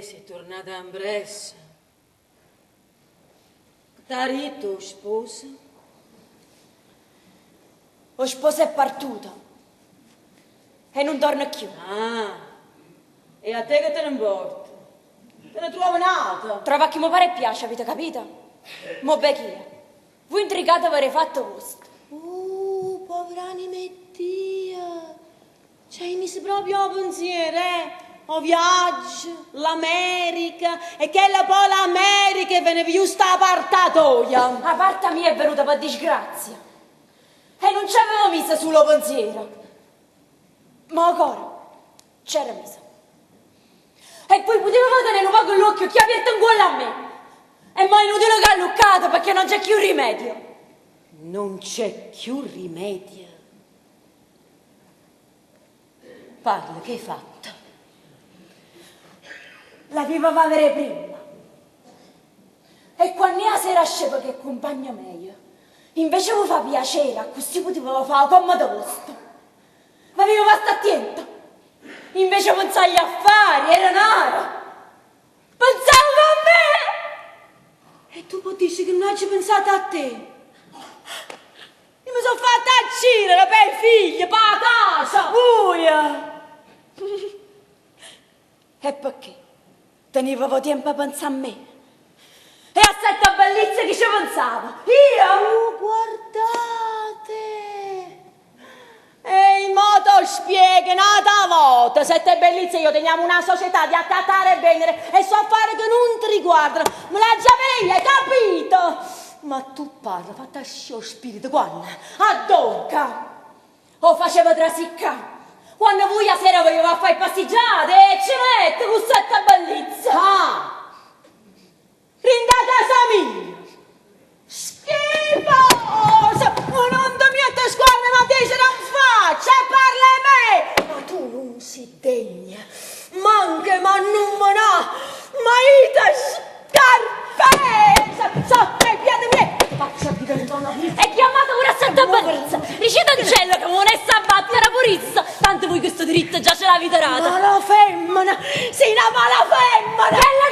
Sei tornata ambressa. Che t'ha ditto 'o sposo? O sposo è partuto e nun torna cchiù. Ah, e a te che te ne 'mporta? Te ne truove n'ato. Trovo a chi me pare e piace, avite capito? Mo vech'io. Voi intricateve d' 'e fatte vuoste. Uh, povera anima 'e Dio! Ci hai miso proprio 'o pensiero, eh? O viaggio, l'America, e chella poi l'America vene giusto 'a parta toia. 'A parta mia è venuta per disgrazia. E nun c'avevo miso sulo 'o pensiero. Ma 'o core c'era miso. E voi potevate tenere nu poco l'occhio cchiù aperto 'ncuollo a me. E mo è inutile che alluccate perché non c'è cchiù rimedio. Non c'è cchiù rimedio. Parla, che hai fatto? L'avevo vedere prima. E quando 'a sera ascevo che compagna meglio, invece mi fa piacere, così potevo fare come vostro. Ma avevo fatto attento. Invece pensavo agli affari, era naro. Pensavo a me! E tu poi dici che non hai pensato a te. Io mi sono fatta uccidere per i figli, per la casa. Buia! E perché? Tenevo tempo a pensare a me. E a sette bellezze che ci pensavo. Io? Oh, guardate! Ehi, mo te spiego n'ata volta. Sette bellezze, io teniamo una società di accattare e vendere e so affari che non ti riguardano. Me l'ha già veglia, hai capito? Ma tu parla, fatta lo spirito, quando? A donca! O faceva trasicca. Quando voi a sera voleva fare passeggiate e ci mette con sette bellezze. Ah! Rinda casa mia! Schifosa! Ma non ti metti a squadra ma dice non faccia e parla a me! Ma tu non sei degna! Manche ma non me no! Ma io ti scarpesa! Sotto i piedi miei! Ti faccio diventare una E chiamate pure a Santa Bellezza. Dicete a Angelo che non è sabbattere purissa. Tanto voi questo diritto già ce l'avete dato. Mala femmina! Sei una mala femmina! Bella